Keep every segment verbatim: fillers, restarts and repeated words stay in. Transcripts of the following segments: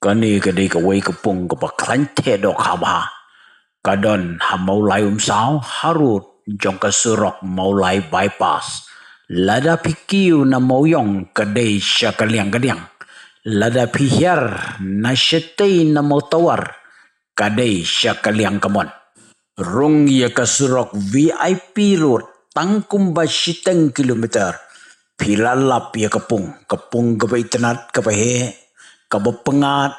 Kane ka dei kawei ka pung kaba khlaiñ theh dohkha bha. Ka don ha Mawlai Umsaw, harud jong ka surok Mawlai Bypass. Lada phi kiew na Mawiong ka dei sha ka liang ka diang. Lada phi hiar na shatei na Mawtawar ka dei sha ka liang ka mon. Rung ïa ka surok V I P Road tang kumba shiteng kilometer. Phi la lap ïa ka pung, ka pung kaba itynnad, kaba heh, kaba pyngngad,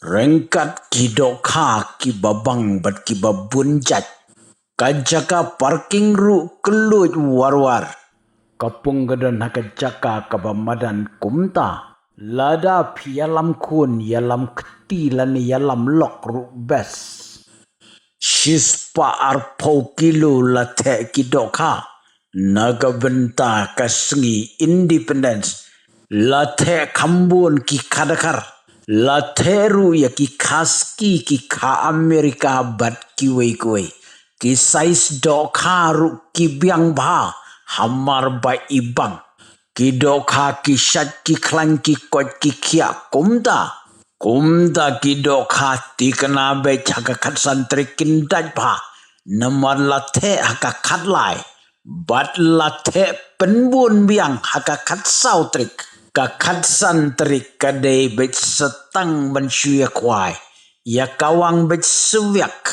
ryngkat ki dohkha kiba bang bad kiba bun jait. Ka jaka parking ruh kylluid war-war. Ka pung ka don ha ka jaka kaba madan kumta. Lada phi ïalam khun, ïalam kti lane ïalam lok ruh best. Shispah arphew kilo la theh ki dohkha na ka bynta ka sngi Independence. La theh kham bun ki kha Dakar. La theh ruh ïa ki kha Ski, ki kha Amerika bad kiwei kiwei. Ki size dohkha ruh ki biang bha hamar ba i bang. Ki dohkha ki shait ki khlaiñ ki koit ki khiah kumta. Kumta ki dohkha, thikna beit ha ka khatsan tarik kin dait bha. Namar la theh ha ka khatlai. Bad la theh pynbun biang ha ka khatsaw tarik. Ka khatsan tarik ka dei beit sa tang ban shu ïa khwai. Ïa kawang beit swiak.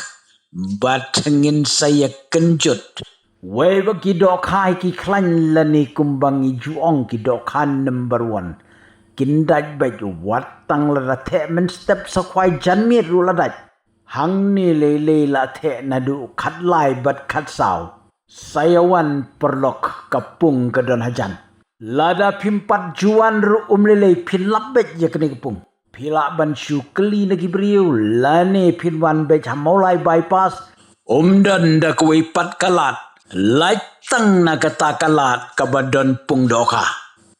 Bad ngin sa ïa kynjut. Wei ba ki dohkha hi ki khlaiñ lane kumba ngi ju ong ki dohkha number one. Kin dait beit wat tang lada theh mynstep sa khwai janmiet ruh la dait. Hangne lei lei la theh naduh khatlai bad khatsaw. Sa ïa wan paralok, ka pung ka don hajan. Lada phim pat ju wan ruh um lei lei, phin lap beit ïa kane ka pung. Phi lah ban shu kylli na ki briew lane phin wan beit ha Mawlai Bypass. Um don da kawei pat ka lad. Lait tang na kata ka lad kaba don pung dohkha.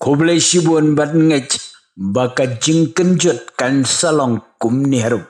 Khublei shibun bad ngeit ba ka jingkynjut kan sa long kumne harum.